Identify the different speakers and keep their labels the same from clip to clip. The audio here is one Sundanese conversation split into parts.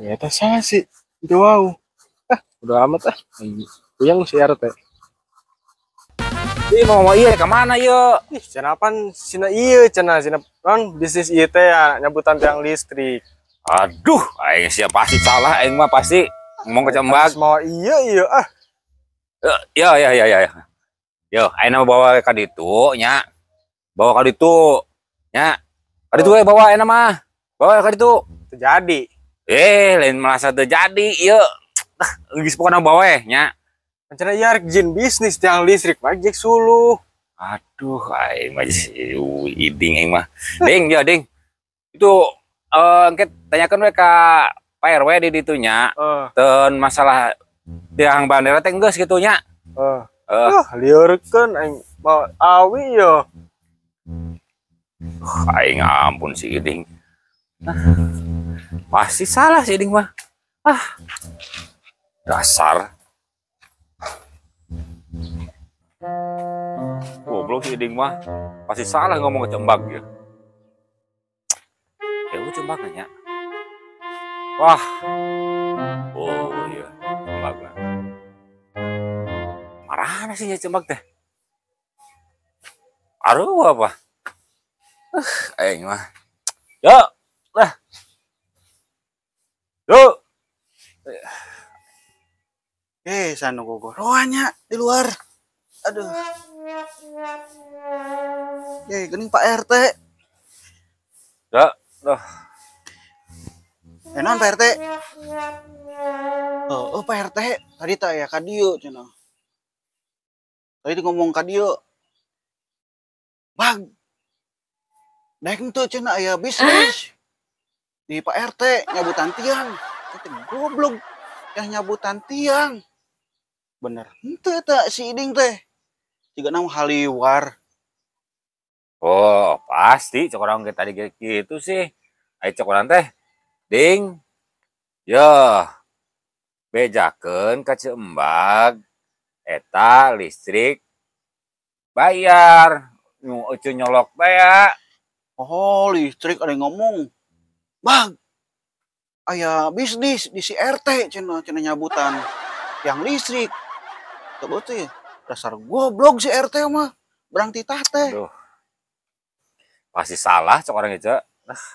Speaker 1: Eta saha sih? Itu wow. Ah, udah amat ah. Puyeng si RT.
Speaker 2: Ih, mau iya ke mana yuk?
Speaker 1: Ih, cenah pan sina ieu cenah sina non bisnis ieu teh ya nyabutan tiang listrik.
Speaker 2: Aduh, aing siapa pasti salah aing mah pasti ngomong ke Ceu Embag.
Speaker 1: Mau iya iya ah.
Speaker 2: Ya ya ya ya. Yo, aing mah bawa ka ditu nya. Bawa ka ditu nya. Ka ditu we bawa aing mah. Bawa ka ditu.
Speaker 1: Terjadi.
Speaker 2: Eh, lain merasa terjadi ieu. Ah, geus pokona bawa we nya.
Speaker 1: Rencana ieu arek jin bisnis tiang listrik mah jek suluh.
Speaker 2: Aduh, aing mah iding aing mah. Ding, ya ding. Itu engke tanyakeun we ka Pak RW di ditu nya. Ten masalah tiang bandera teh geus kitu nya.
Speaker 1: Liurkeun aing mau awi yo.
Speaker 2: Aing ampun si Iding. Pasti salah si Iding mah. Ah. Dasar. Goblok si Iding mah. Pasti salah ngomong ke Ceu Embag ya. Ya Ceu Embag nanya. Wah. Oh iya, Ceu Embag lah. Marah sih ya Ceu Embag teh. Aduh apa? Aing mah. Yo, lah. Yo.
Speaker 3: Sanu gogoroannya di luar. Aduh. Geuning Pak RT.
Speaker 2: Ya, dah.
Speaker 3: Non Pak RT. Oh, Pak RT, tadi tak ya ka dieu cenah. Tadi ngomong ka dieu. Bang. Daek henteu cenah aya bisnis. Di Pak RT nyabutan tiang. Eta goblok yang nyabutan tiang. Bener henteu eta si Iding teh. Jiga nama haliwar.
Speaker 2: Oh, pasti cok orang tadi gitu sih. Ayo cok orang teh. Ding. Yo. Bejakeun ka Ceu Embag eta listrik bayar. Nu euceun nyolok bae.
Speaker 3: Oh, listrik ada yang ngomong. Bang, aya bisnis di si RT cenah cenah nyabutan yang listrik. Tuh teh dasar goblok si RT mah. Berang titah teh.
Speaker 2: Aduh. Pasti salah cok orang itu. Ah.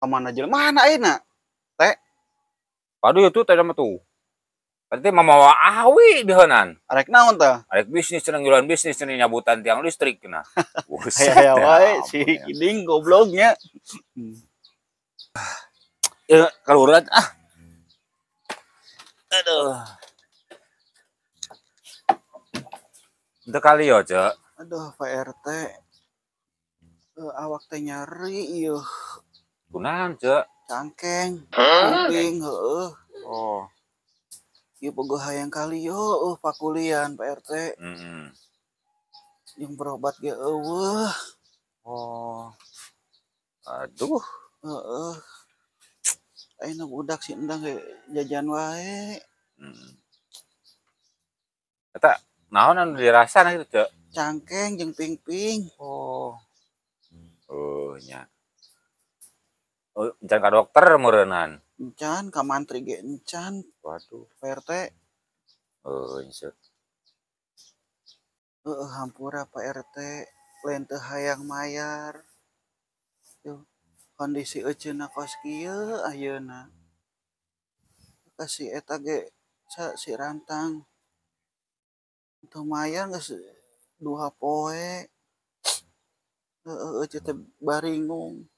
Speaker 3: Kemana jelema mana ayeuna? Teh.
Speaker 2: Aduh itu teh mah tuh. Berarti mamawa awi diheunan.
Speaker 3: Arek naon tah?
Speaker 2: Arek bisnis cenah ngiluan bisnis cenah nyabutan tiang listrik cenah. Buset.
Speaker 3: Aya wae si Iding gobloknya.
Speaker 2: Ya, kalurat ah. Aduh. Untuk kali yo, Cek.
Speaker 3: Aduh, Pak RT. Awak teh nyeri ieu.
Speaker 2: Kunaon, Cek?
Speaker 3: Cangkeng, kuping, heeh.
Speaker 2: Oh.
Speaker 3: Ieu boga hayang kali yo, pakulian Pak RT. Jeung berobat ge eueuh.
Speaker 2: Oh. Aduh.
Speaker 3: Heeh. Ayeuna budak si Endang ge jajan wae.
Speaker 2: Eta naon anu dirasa nah itu, Cek?
Speaker 3: Cangkeng jeung ping-ping.
Speaker 2: Oh. Oh, nya. Oh, encan ka dokter meureunnan.
Speaker 3: Encan ka mantri ge encan.
Speaker 2: Waduh,
Speaker 3: Pak RT.
Speaker 2: Oh, nya.
Speaker 3: Heeh, hampura Pak RT, lain teu hayang mayar. Tuh, kondisi euceunna kos kieu ayeuna. Kasih eta ge sa si rantang. Teu mayar geus 2 poe. Heeh, euceun teh baringung.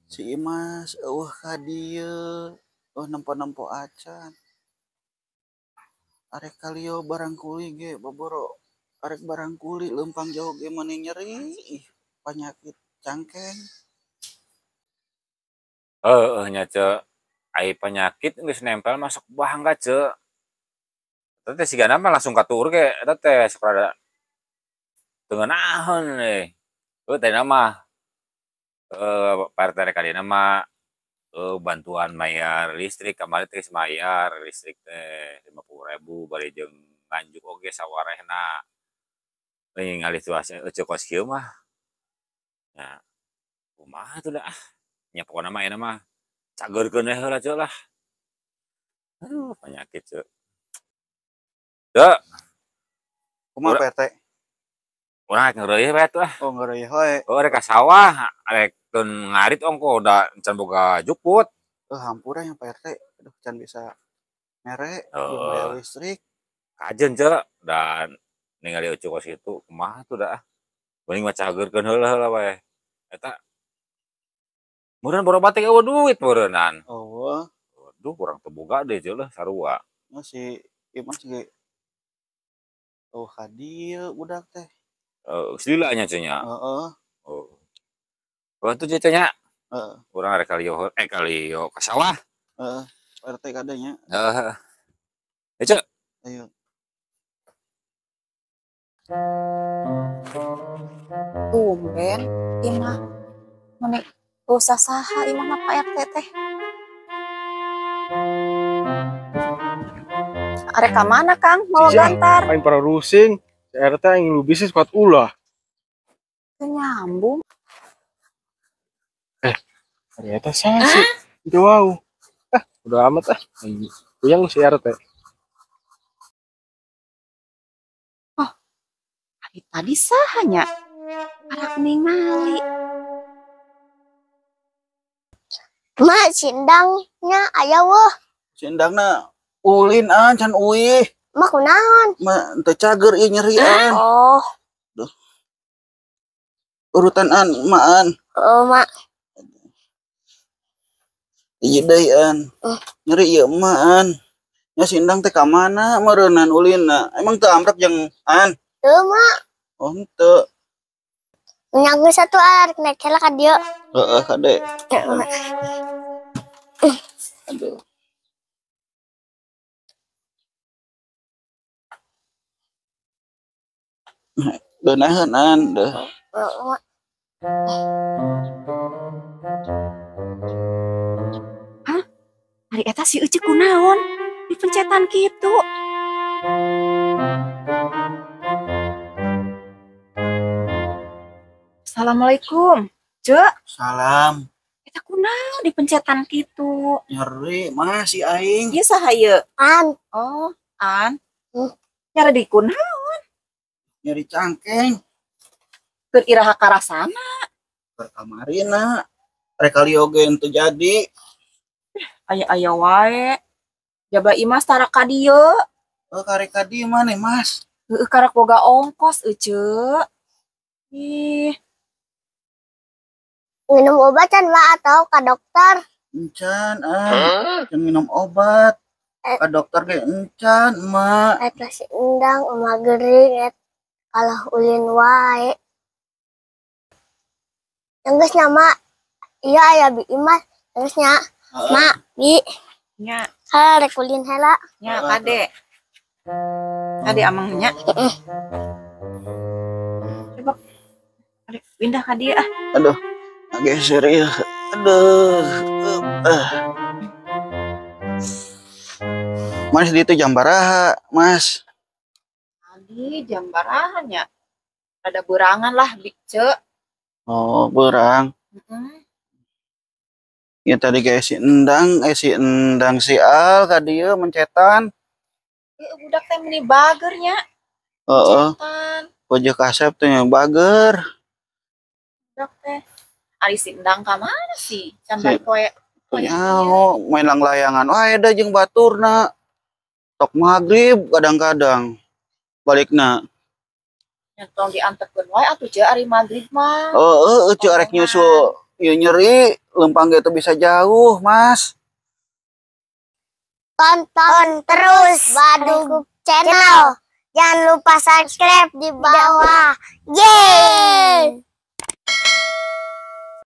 Speaker 3: Si Imas eueuh ka dieu, eueuh nempo-nempo acan. Arek kalio barang kuli ge boboro, arek barang kuli leumpang jauh ge mani nyeri, ih panyakit cangkeng.
Speaker 2: Heeh nya Cek, ai penyakit geus nempel masuk bangga Cek. Eta teh sigana mah langsung katuur ge eta teh sok rada teu ngeunaheun euy. Heuh teh mah Pak RT rek kadieuna mah bantuan mayar listrik kamari teh geus mayar listrik teh 50.000 bari jeung nganjuk oge sawarehna. Ningali situasi euceuk kos kieu mah. Nya kumaha atuh da ah. Nya pokona mah ayeuna mah Cageurkeun we heula Ceu lah. Aduh, penyakit Ceu. Ceu,
Speaker 3: Kumaha Pak RT?
Speaker 2: Urang rek ngeureuyeuh we atuh ah.
Speaker 3: Oh, ngeureuyeuh wae.
Speaker 2: Oh, rek ka sawah, rek keun ngarit ongko da can boga jukut.
Speaker 3: Hampura nya Pak RT. Aduh, can bisa mere,
Speaker 2: Heeh.
Speaker 3: bayar listrik.
Speaker 2: Kajeun Ceu, dan ningali Ucu kos kitu kumaha tuh da ah. Mending mah cageurkeun heula heula we. Eta meureun borobat teh eueuh duit meureunan.
Speaker 3: Eueuh.
Speaker 2: Waduh, kurang teu boga deui Ceu lah sarua.
Speaker 3: Nah, si Imas ge oh ka dieu budak teh.
Speaker 2: Heeh, geus lila nya Ceu nya.
Speaker 3: Heeh.
Speaker 2: Oh. Oh, atuh Ceu nya.
Speaker 3: Heeh.
Speaker 2: Urang rek kalieu kalieu ka sawah.
Speaker 3: Heeh, Pak RT kade nya.
Speaker 2: Heeh. Eh, Ceu.
Speaker 3: Ayo.
Speaker 4: Tumben imah meni usah saha imahna Pak RT teh. Arek ka mana Kang? Mau
Speaker 1: Sia,
Speaker 4: gantar.
Speaker 1: Aing para rusing, si RT aing lu bisnis kuat ulah.
Speaker 4: Teu nyambung.
Speaker 1: Ternyata saha sih? Itu wow. Ah, udah amat ah. Puyeng si RT.
Speaker 4: Oh, ari tadi saha nya? Arak ningali.
Speaker 5: Mak, si Endangnya aya weuh.
Speaker 3: Si Endangna ulin an can uih.
Speaker 5: Mak kunaon?
Speaker 3: Ma teu cager ieu nyerian.
Speaker 5: Oh.
Speaker 3: Duh. Urutan an maan.
Speaker 5: Oh, mak.
Speaker 3: Ieu deui an. Nyeri ieu emak an. Nya si Endang teh ka mana meureunnan ulinna? Emang teu amrek jeung an?
Speaker 5: Teu, mak.
Speaker 3: Oh, henteu.
Speaker 5: Nya geus atuh arek naik heula ka dieu.
Speaker 3: Heeh, kade.
Speaker 5: Heeh.
Speaker 3: Aduh. Deunaheun an deuh.
Speaker 5: Heeh, mak.
Speaker 4: Hah? Ari eta si Ece kunaon? Dipencetan kitu. Assalamualaikum, Cek.
Speaker 3: Salam.
Speaker 4: Eta kunaon dipencetan kitu?
Speaker 3: Nyeri mah si aing.
Speaker 4: Ieu saha ieu?
Speaker 5: An.
Speaker 4: Oh, An. Nyeri di kunaon?
Speaker 3: Nyeri cangkeng.
Speaker 4: Keur iraha karasana.
Speaker 3: Keur kamarina. Rek kali oge henteu jadi.
Speaker 4: Aya-aya wae. Jaba Imas tara ka dieu.
Speaker 3: Oh, karek ka dieu maneh, Mas?
Speaker 4: Heueuh, karek boga ongkos Ece. Ih.
Speaker 5: Minum obat can, Mak, atau ka dokter?
Speaker 3: Encan, ah. Can minum obat. Ka dokter ge encan, Mak.
Speaker 5: Eta si Endang emak gering et kalah ulin wae. Enggeus nya, Mak. Iya aya bi Imas. Enggeus nya. Mak, bi.
Speaker 4: Nya.
Speaker 5: Heula rek ulin heula.
Speaker 4: Nya, kade. Kade amang nya.
Speaker 5: Heeh.
Speaker 4: Coba. Kade pindah ka dieu ah.
Speaker 3: Aduh. Geser ya. Aduh. Mas di itu jam baraha, Mas?
Speaker 4: Tadi jam baraha nya. Ada berangan lah, bi ce.
Speaker 3: Oh, berang. Ya tadi kayak si Endang, si Al ka dieu mencetan.
Speaker 4: Budak teh meni bager nya.
Speaker 3: Heeh. Pojok kasep teh bager.
Speaker 4: Budak teh. Ari si Endang ka mana sih? Can balik poe.
Speaker 3: Nyaho, main langlayangan wae da jeung baturna. Tok magrib kadang-kadang balikna.
Speaker 4: Nya tong diantekeun wae atuh ce ari magrib mah.
Speaker 3: Heeh, ce arek nyusul ieu nyeri lempang ge teu bisa jauh, Mas.
Speaker 5: Tonton terus Badug Channel. Jangan lupa subscribe di bawah. Yeay!